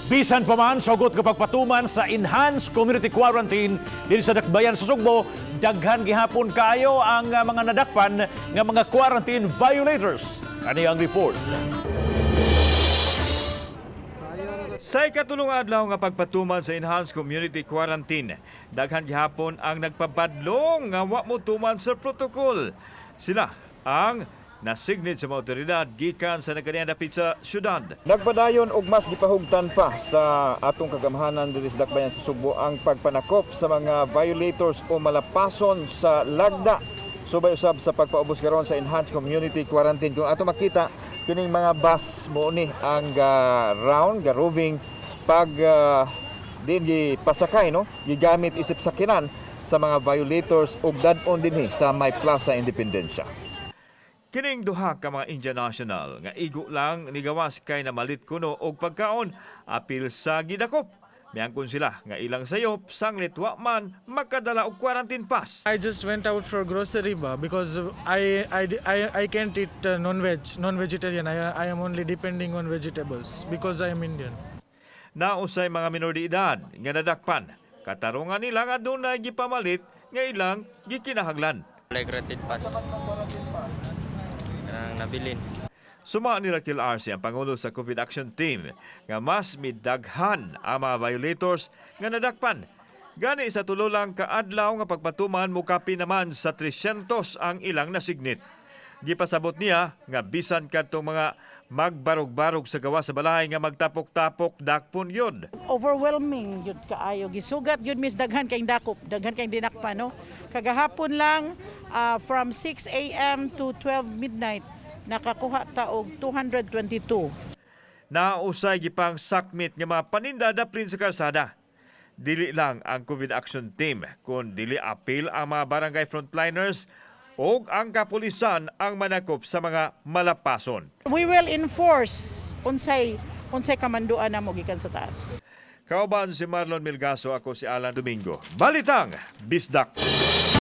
Bisan pa man sa hugot nga pagpatuman sa enhanced community quarantine dinhi sa Dakbayan sa Sugbo, daghan gihapon kaayo ang mga nadakpan nga mga quarantine violators. Kani ang report. Sa ikatulong adlaw nga pagpatuman sa enhanced community quarantine, daghan gihapon ang nagpabadlong nga wa mo tuman sa protocol. Sila ang nasignit sa mga otoridad gikan sa nagkaniyang dapit sa syudad. Nagpadayon og mas gipahugtan pa sa atong kagamhanan diri sa Dakbayan sa Sugbo ang pagpanakop sa mga violators o malapason sa lagda. Subay usab sa pagpaubos karon sa enhanced community quarantine. Kung ato makita kining mga bus mo ni ang ga round, ga roving pag din gipasakay, no, gigamit isip sakinan sa mga violators ug dad-on dinhi sa may Plaza Independencia. Kining duha ka mga Indian national nga igo lang nigawas kay namalit kuno og pagkaon apil sa gidakop. Miangkon sila nga ilang sayop sanglit wa man makadala og quarantine pass. I just went out for grocery ba because I can't eat non-veg, non-vegetarian. I am only depending on vegetables because I am Indian. Nausay mga minor de edad nga nadakpan. Katarungan nila nga dunay gipamalit nga ilang gikinahanglan. Like quarantine pass. Kanang nabilin. Suma ni Raquel Arce, ang Pangulo sa COVID Action Team, nga mas midaghan ang mga violators nga nadakpan. Gani sa tulo lang kaadlaw nga pagpatuman, mukapi naman sa 300 ang ilang nasignit. Gipasabot niya nga bisan kadtong mga magbarog-barog sa gawas sa balay nga magtapok-tapok, dakpon yun. Overwhelming yun kaayo, gisugat yun mis daghan kay dakop, daghan kay dinakpa, no. Kagahapon lang, from 6 a.m. to 12 midnight, nakakuha ta og 222. Nausay gipang sakmit nga mga paninda daplin sa kalsada. Dili lang ang COVID Action Team, kun dili apil ang mga barangay frontliners ug ang kapulisan ang manakop sa mga malapason. We will enforce unsay kamanduan namo gikan sa taas. Kauban si Marlon Milgaso, ako si Alan Domingo. Balitang Bisdak.